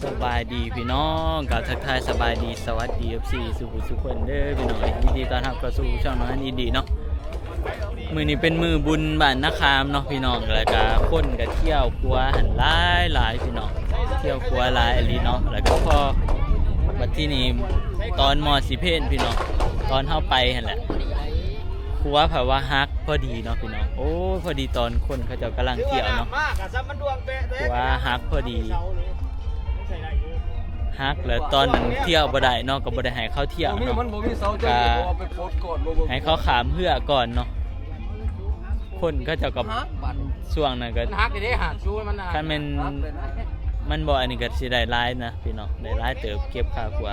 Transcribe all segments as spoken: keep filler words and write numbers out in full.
สบายดีพี่น้อง ก็ทักทายสบายดี สวัสดี เอฟซี สู่ผู้สู่คนเด้อพี่น้อง ยินดีต้อนรับเข้าสู่ช่องน้องอันอินดีเนาะ มื้อนี้เป็นมื้อบุญบ้านนาคามเนาะพี่น้อง แล้วก็คนก็เที่ยวขัวหั่นหลายหลายพี่น้อง เที่ยวขัวหลายอีหลีเนาะ แล้วก็พอบัดที่นี่ตอนมอสิเพลพี่น้อง ตอนเฮาไปหั่นแหละ ขัวไผว่าหักพอดีเนาะพี่น้อง โอ้ย พอดีตอนคนเขาเจ้ากำลังเที่ยวเนาะ ขัวหักพอดี หักแล้วตอนนั้นเที่ยวบ่ได้เนาะ ก็บ่ได้ให้เขาเที่ยว บ่มี เนาะ มันบ่มีเสาเจ้าอยู่ ก็ บ่เอาไปปลดก่อน บ่ บ่ ให้เขาข้ามเฮือก่อนเนาะ คนเขาเจ้าก็ หักบัด ช่วงนั้นก็ มันหักเด้ หักชูมันหัก คันแม่น หักเลยนะ มันบ่อันนี้ก็สิได้หลายนะพี่น้อง ได้หลายเติบเก็บค่าขัว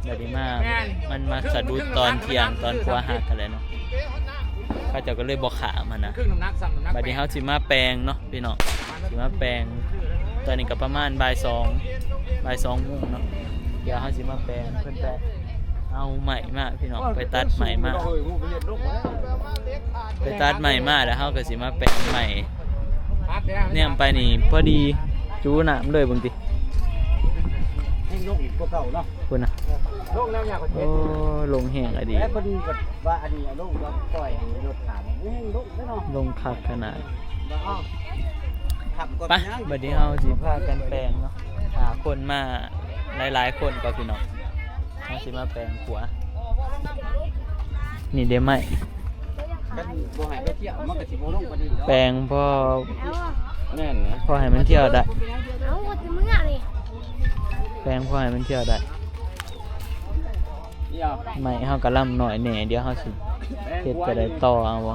บัดนี้มา แม่น มันมาสะดุดตอนเที่ยง ตอนขัวหักหั่นแหละเนาะ เขาเจ้าก็เลยบ่ข้ามหั่นนะ ครึ่งน้ำหนัก ซ้ำน้ำหนัก บัดนี้เฮาสิมาแปลงเนาะพี่น้อง สิมาแปลง ตอนนี้ก็ประมาณบ่ายสอง บ่ายสองโมงเนาะ เดี๋ยวเฮาสิมาแปลง เพิ่นไปเอาไม้มาพี่น้อง ไปตัดไม้มา ไปตัดไม้มาแล้วเฮาก็สิมาแปลงไม้ แนมไปนี่พอดี จูน้ำเลยเบิ่งติ แห้งลงอีกกว่าเก่าเนาะ พุ้นนะ ลงแล้วอยาก โอ้ ลงแห้งอะดี แล้วพอดีกับว่าอันนี้ลงว่าปล่อยให้รถผ่าน แห้งลงแล้วเนาะ ลงคักขนาด บ่เอา ขับก่อน ไป นะ บัดนี้เฮาสิพากันแปลงเนาะ หาคนมาหลายๆคนก่อนพี่น้อง เฮาสิมาแปลงขัว นี่เด้ไม้ คันบ่ให้ไปเที่ยวมันก็สิบ่ลงปานนี้ดอก แปลงพอ แม่นนะ พอให้มันเที่ยวได้ เอาก็สิเมือนี่ แปลงพอให้มันเที่ยวได้ เดี๋ยว ไม้เฮาก็ลำน้อยแหน่ เดี๋ยวเฮาสิเฮ็ดจะได้ต่อเอาบ่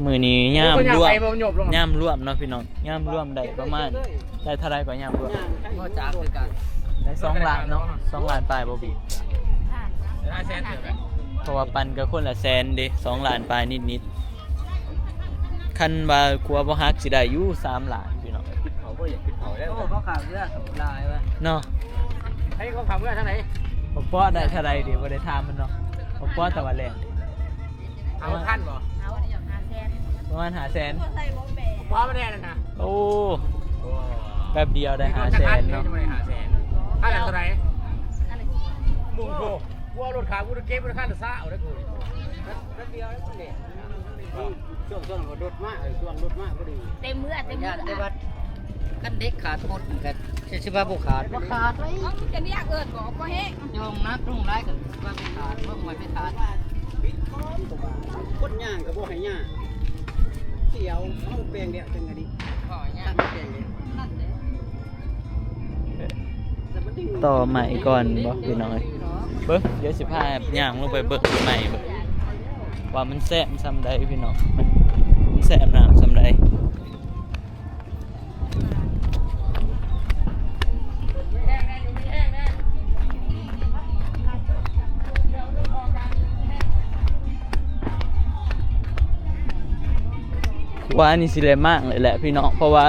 มื้อนี้ยามรวม ยามรวมเนาะพี่น้อง ยามรวมได้ประมาณ ได้เท่าใดก็ยามรวม บ่จักคือกัน ได้สองล้านเนาะ สองล้านปลายบ่บี เพราะว่าปันก็คนละแสนเด้ สองล้านปลายนิดๆ คันว่าขัวบ่หักสิได้อยู่สามล้านพี่น้อง คิดเขาบ่อยากคิดเขาแล้ว โอ้ เขาขาดเลือดหลายว่ะ เนาะ ให้เขาขับเมื่อทางไหน บ่ปอได้เท่าใดเด้ บ่ได้ถามมันเนาะ บ่ปอแต่ว่าแรง เอาพันบ่ เอาอันนี้อย่างห้าแสน ประมาณห้าแสน บ่ใส่บ่แปะ บ่มาแน่นั่นน่ะ โอ้ โอ้ แป๊บเดียวได้ห้าแสนเนาะ จักคันนี่จะมาได้ห้าแสน คันละเท่าไหร่ คันละสี่ มุ่งโพ กูเอารถขายกูจะเก็บไว้คันละซะเอาได้กู แป๊บเดียวได้กูเนี่ย ช่วง ช่วงรถมา เออ ช่วงรถมาพอดี เต็มเมือ เต็มเมือ ย่านแต่ว่า คันเด็กขาดหมดเหมือนกัน สิว่าบ่ขาด บ่ขาดเลย เอามึงจะเรียกเอิ้นบอกบ่แฮง โยงนักลงหลายก็ว่าไปขาด เบิ่งไว้ไปขาด ปิดพร้อมตัว คนย่างก็บ่ให้ย่าง เสียว เอาแปลงเดียวจังกะดิ บ่ย่าง แปลงเดียว นั่นแหละ ต่อใหม่ก่อนบ่พี่น้องเอ้ย เบิ่ง เดี๋ยวสิพาย่างลงไปเบิ่งใหม่เบิ่ง ว่ามันแซ่บส่ำใดพี่น้อง มัน มันแซ่บน้ำส่ำใด ว่าอันนี้สิได้มากเลยแหละพี่น้อง เพราะว่า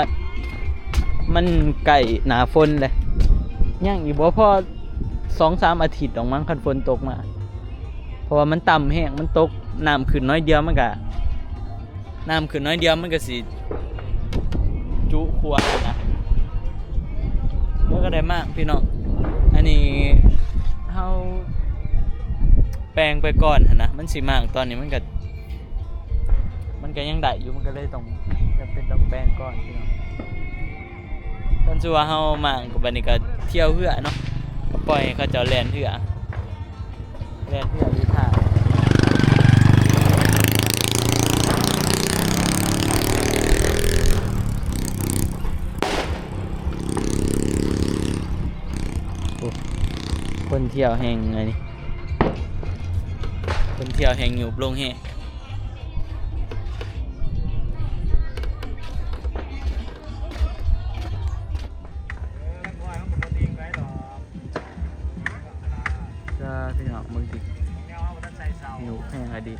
มันใกล้หน้าฝนเลย ยังอีกบ่พอสองสามอาทิตย์ดอกมั้ง คันฝนตกมา เพราะว่ามันต่ำแฮง มันตก น้ำขึ้นน้อยเดียวมันก็ น้ำขึ้นน้อยเดียวมันก็สิจุขัวนะ แล้วก็ได้มากพี่น้อง อันนี้เฮาแปลงไปก่อนหั้นนะ มันสิมากตอนนี้มันก็ มันก็ยังได้อยู่ มันก็เลยต้องจำเป็นต้องแปลงก่อนพี่น้อง คันสิว่าเฮามากก็บัดนี้ก็เที่ยวเฮือเนาะ ก็ปล่อยให้เขาเจ้าแล่นเฮือ แล่นเฮืออยู่ท่า โอ้ คนเที่ยวแฮงอันนี้ คนเที่ยวแฮงอยู่ลงแฮง จ้าพี่น้อง เบิ่งสิ หิวแฮงอะดี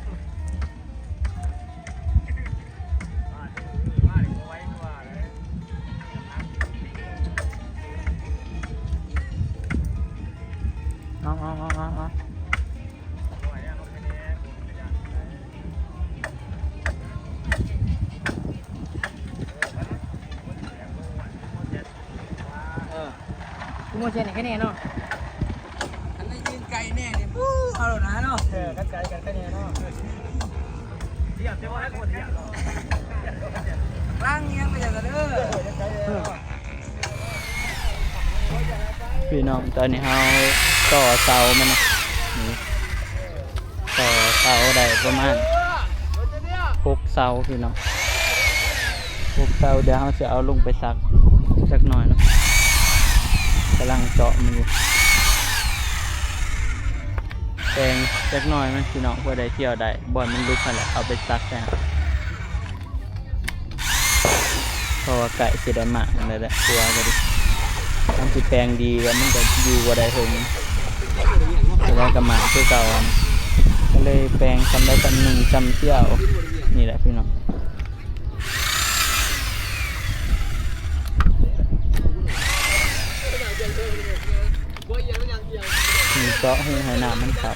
เอาเอาเอาเอาเอา โมเชนแค่นี้เนาะ อันนี้ยืนไกลแน่เนี่ย ปู๊เอาแล้วนะเนาะ เออ กันไกลกันแค่นี้เนาะ เทียบเทียบว่าให้คนเทียบ ร่างเงี้ยไปอย่างนั้นเด้อ พี่น้อง ตอนนี้เฮาต่อเสามันนะ นี่ ต่อเสาได้ประมาณหกเสาพี่น้อง หกเสา เดี๋ยวเฮาสิเอาลงไปสักจักหน่อยเนาะ กำลังเจาะมันอยู่ แปลงจักหน่อยมันพี่น้อง เพื่อได้เที่ยวได้ บ่อนมันลุกนั่นแหละ เอาไปสักแทน เพราะว่าไก่สิได้หมากนั่นแหละ กลัวก็ดิ มันสิแปลงดีแล้วมันก็อยู่บ่ได้เฮิง แต่ว่าก็หมากคือเก่าอะนะ ก็เลยแปลงซำได้ซำหนึ่ง ซำเที่ยว นี่แหละพี่น้อง มีเจาะให้ให้น้ำมันเข้า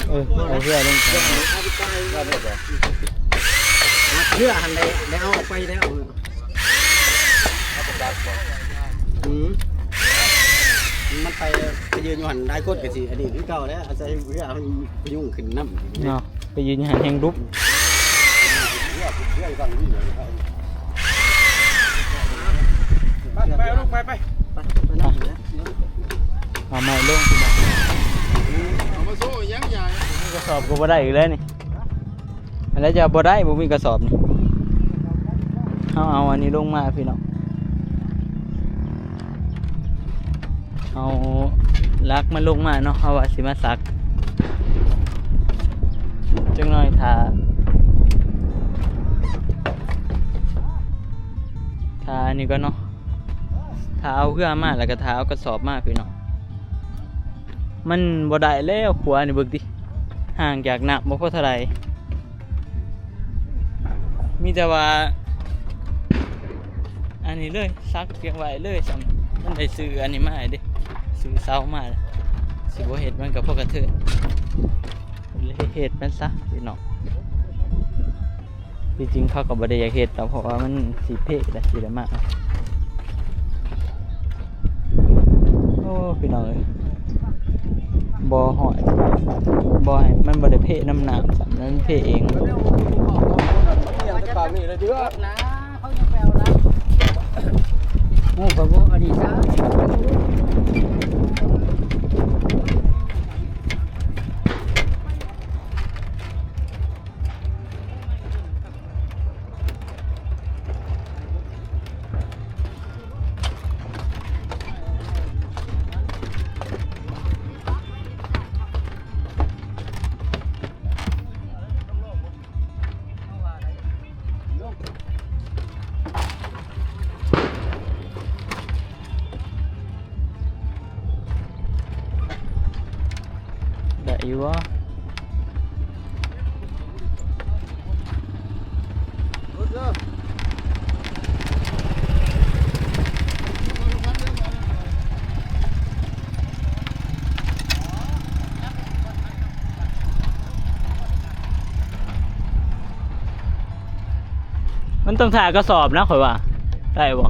เออ เอาเฮือลงไป เฮือหันได้ ได้เอาออกไปแล้ว อืม มันไป ไปยืนอยู่หันได้กดกันสิ อันนี้คือเก่าแล้ว อาศัยเฮือมันพยุงขึ้นน้ำ เนาะ ไปยืนอยู่หันแฮงดุบ ไป ไป ลูก ไป ไป ไป ไปนั่งอยู่นะ เอาไม้ลงพี่น้อง เอามาโซ่ยังใหญ่ กระสอบก็บ่ได้อีกแล้วนี่ อันนั้นจะบ่ได้ บ่มีกระสอบนี่ เอา เอาอันนี้ลงมาพี่น้อง เอาลักมันลงมาเนาะ เอาว่าสิมาสัก จังหน่อยถ้า ถ้าอันนี้ก็เนาะ ถ้าเอาเฮือมาแล้วก็ถ้าเอากระสอบมาพี่น้อง มันบ่ได้แล้ว ขัวนี่เบิ่งติ ห่างจากน้ำบ่พอเท่าใด มีแต่ว่า อันนี้เลย สักเพียงไว้เลยซ้ำ มันได้ซื้ออันนี้มาให้เด้ ซื้อเสามา สิบ่เฮ็ดมันก็พอกระเทิน เลยเฮ็ดมันซะพี่น้อง ที่จริงเขาก็บ่ได้อยากเฮ็ดดอก เพราะว่ามันสิเพะและสิได้มา โอ้ พี่น้องเอ้ย บ่ฮอด บ่ให้ มันบ่ได้เพะน้ำน้ำซ้ำ มันเพะเอง นะ เขายังไปเอาละ โอ้ ขอบอกอันนี้ซะ ได้อยู่บ่ มันต้องถ่ายกระสอบนะ ข่อยว่า ได้บ่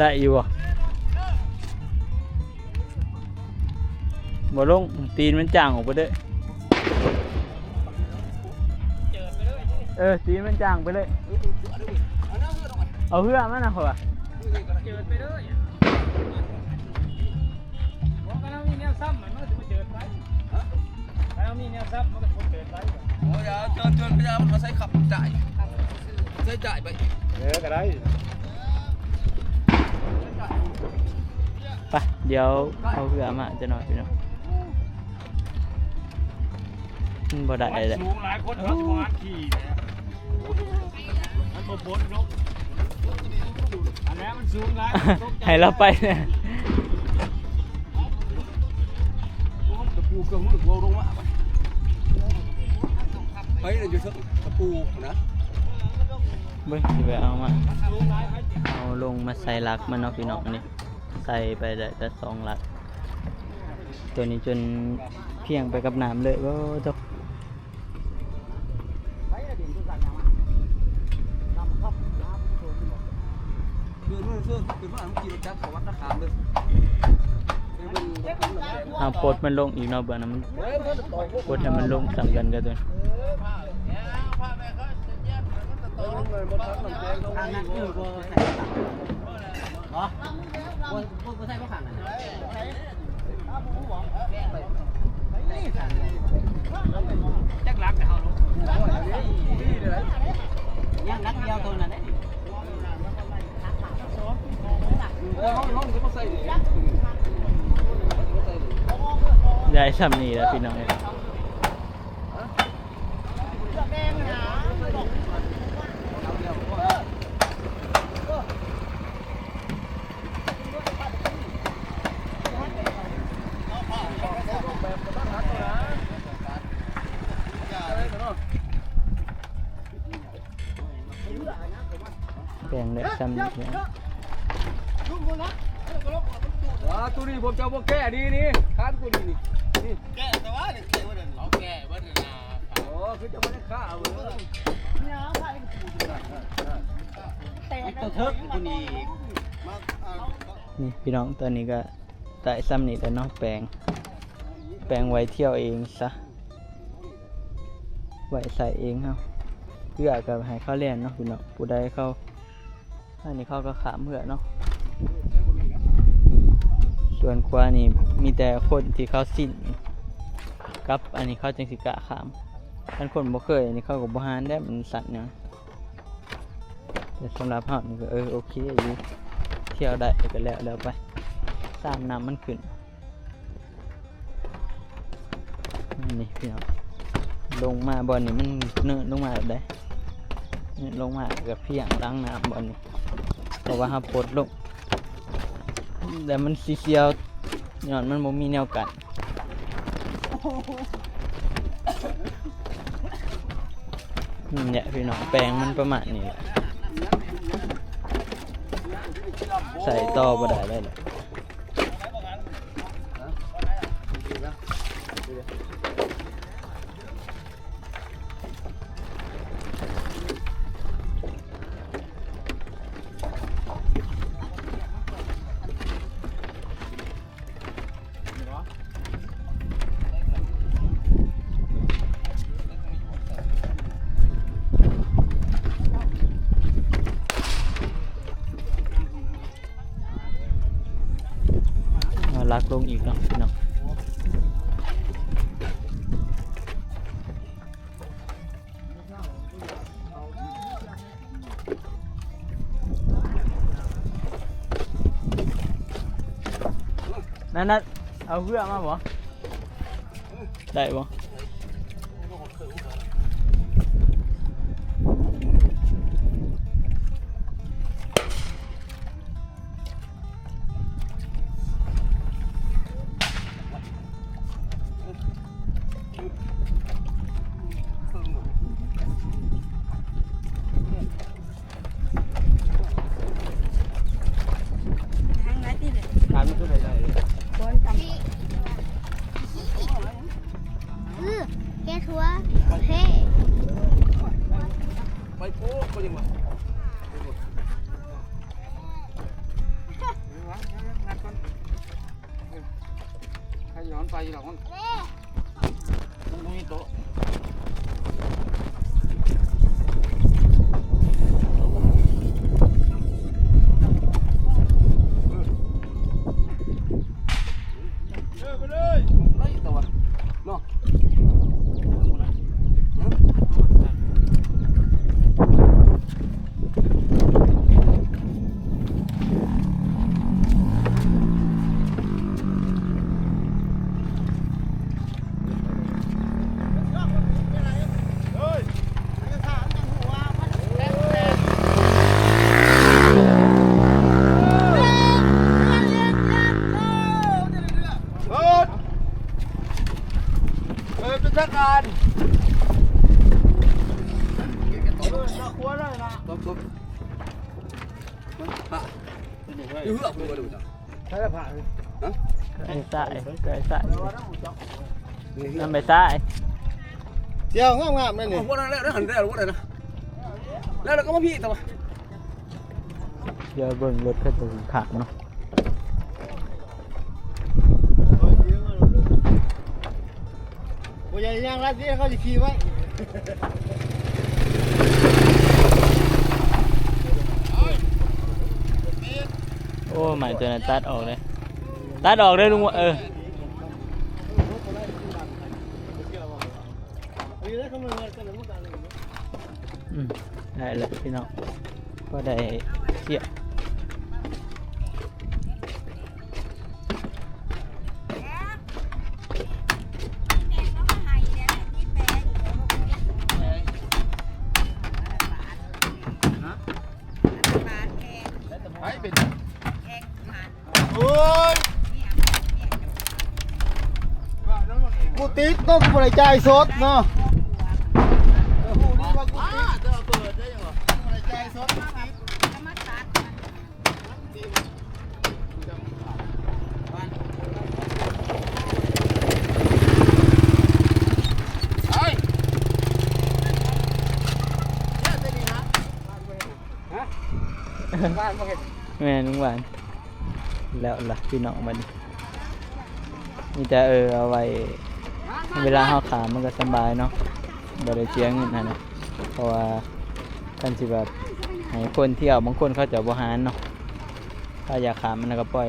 ได้อยู่บ่ บ่ลง ตีนมันจ่างออกไปเด้อ เออ ตีนมันจ่างไปเลย เอาเฮือมันนะ ข่อยว่า เจิดไปเลย บอกกันเอามีแนวซ้ำ มันก็สิบ่เจิดไป ฮะ ถ้าเอามีแนวซ้ำ มันก็สิบ่เจิดไป โอ้ย อย่าเจิด เจิด พยายามเอาใส่ขับจ่าย ใส่จ่ายไป เออ ก็ได้ ไป เดี๋ยวเอาเฮือมาจะหน่อยพี่น้อง มันบ่ได้เลย สูงหลายคนเขาสิบ่หัดขี่เนี่ย มันบ่พ้นเนาะ อันนั้นมันสูงหลาย ให้เราไปเนี่ย ตะปูเกือบหมดหัวลงมา ไปเลยอยู่เถอะตะปูนะ เบิ่งสิไปเอามา เอาลงมาใส่หลักมันเนาะพี่น้อง อันนี้ ใส่ไปได้แต่สองหลัก ตัวนี้จนเพียงไปกับน้ำเลย โอ้โธ่ คือเมื่อเช้าคือเมื่อเมื่อกี้รถจักรเขาวัดนาขามเลย เอาปลดมันลงอีกเนาะ เบิ่งนะ มันปลดให้มันลงส่ำกันก็ตัว อ๋อ บ่ บ่ บ่ใช่บ่ขังนะ จักหลักเฮาลูก ยังหลักเดียวเท่านั้นเด้ ได้ส่ำนี้แล้วพี่น้องเอ้ย แปลงได้ส่ำนี้เนี่ย อ่า ตัวนี้ผมจะเอาพวกแก้ดีนี่ ครับ ตัวนี้นี่ นี่ แก้แต่ว่าเนี่ยแก้ว่าเดี๋ยวนี้ เอาแก้ว่าเดี๋ยวนะ โอ้ คือจะไม่ได้ฆ่าเอาเลย ตัวเถิกตัวนี้ นี่พี่น้อง ตอนนี้ก็ได้ส่ำนี้แล้วเนาะ แปลง แปลงไว้เที่ยวเองซะ ไว้ใส่เองเฮา เพื่อกับให้เขาแล่นเนาะพี่น้อง ผู้ใดเขา อันนี้เขาก็ข้ามเฮือเนาะ ส่วนขวานี่มีแต่คนที่เขาสิ้น กับอันนี้เขาจังสิกล้าข้าม คันคนบ่เคย อันนี้เขาก็บ่หานได้ มันสั่นเนาะ แต่สำหรับเฮานี่ก็ เออ โอเคอยู่ เที่ยวได้ก็แล้ว แล้วไป ตามน้ำมันขึ้น นี่พี่น้อง ลงมาบ่อนนี่มันเนินลงมาแบบใด เนินลงมากับเพียงหลังน้ำบ่อนนี่ เพราะว่าเฮาปลดลง แต่มันสีเขียวย้อนมันบ่มีแนวกั้น นี่แหละพี่น้อง แปลงมันประมาณนี้แหละ ใส่ต่อบ่ได้เลยแหละ เอาลักลงอีกเนาะพี่น้อง นั่นน่ะ เอาเฮือมาบ่ ได้บ่ ทางไหนที่ไหน ตามนี้ก็ได้ บนตำ คือแกทัวร์เพ่ ไปโป๊ะไปยังวะ งัดก่อน เออ ใครย้อนไปหรอกมัน มันไม่มีโต๊ะ เออ ไปเลย ไปตัว เนาะ ฮะ อยู่เหือกคุณก็ดูจ้ะ ใช่ละผ่าน ไอ้ใต้ไอ้ใต้นั่นไปใต้ เจียวงามๆนั่นนี่ พวกนั้นแล้วหันได้หรือว่าอะไรนะแล้วเราก็มาพี่แต่ว่า เดี๋ยวเบิ่งรถเขาจะขับเนาะ โอ้ยยังรัดนี่เขาจะขี่ไว้ โอ้ไม้ตัวนั้นตัดออกเลย ตัดออกเลยลุงว่าเออ อืมได้แล้วพี่น้อง ก็ได้เสีย ไอ้เป็น โอ้ยกูติดเนาะกูบ่ได้จ่ายสดเนาะเออฮู้ดีว่ากูติดกูบ่ได้จ่ายสดกูติด บ้านบ่เห็น แม่นลุงหวาน แล้วล่ะพี่น้องบัดนี้ มีแต่เออเอาไว้ เวลาเฮาข้ามมันก็สำบายเนาะ บ่ได้เสียเงินหั้นนะ เพราะว่าคันสิแบบให้คนเที่ยวบางคนเขาเจ้าบ่หานเนาะ ถ้าอยากข้ามมันก็ปล่อย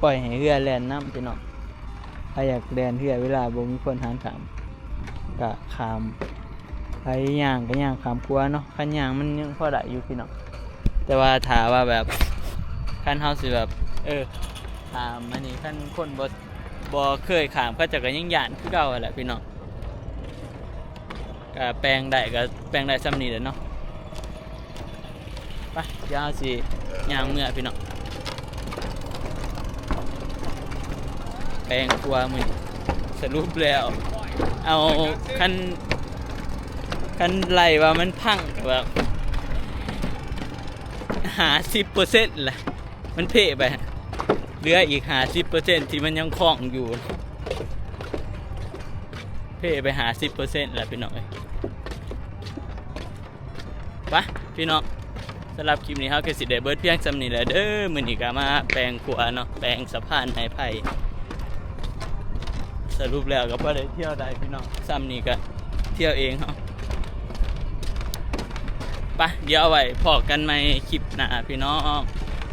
ปล่อยให้เฮือแล่นนำพี่น้อง ถ้าอยากแล่นเฮือเวลาบ่มีคนหานข้าม ก็ข้าม ไปย่างก็ย่างข้ามขัวเนาะ คันย่างมันยังพอได้อยู่พี่น้อง แต่ว่าถ้าว่าแบบ คันเฮาสิแบบ เออ ข้ามอันนี้ คันคนบ่ บ่เคยข้ามเขาเจ้าก็ยังย้านคือเก่าหั้นแหละพี่น้อง ก็แปลงได้ก็แปลงได้ส่ำนี้แหละเนาะ ไป เดี๋ยวเฮาสิย่างเมือพี่น้อง แปลงขัวมื้อนี้ สรุปแล้ว เอาคัน คันไล่ว่ามันพังแบบ ห้าสิบเปอร์เซ็นต์ แหละ มันเพไป เหลืออีก ห้าสิบเปอร์เซ็นต์ ที่มันยังคล่องอยู่ เพไป ห้าสิบเปอร์เซ็นต์ แล้วพี่น้องเอ้ย ไป พี่น้อง สำหรับคลิปนี้เฮาก็สิได้เบิดเพียงส่ำนี้แหละเด้อ มื้อนี้ก็มาแปลงขัวเนาะ แปลงสะพานไม้ไผ่ สรุปแล้วก็บ่ได้เที่ยวใดพี่น้อง ส่ำนี้ก็เที่ยวเองเฮา ไป เดี๋ยวเอาไว้พ้อกันใหม่คลิปหน้าพี่น้อง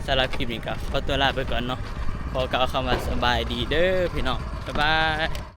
สำหรับคลิปนี้ก็ขอตัวลาไปก่อนเนาะ ขอกล่าวคำว่าสบายดีเด้อพี่น้อง บ๊ายบาย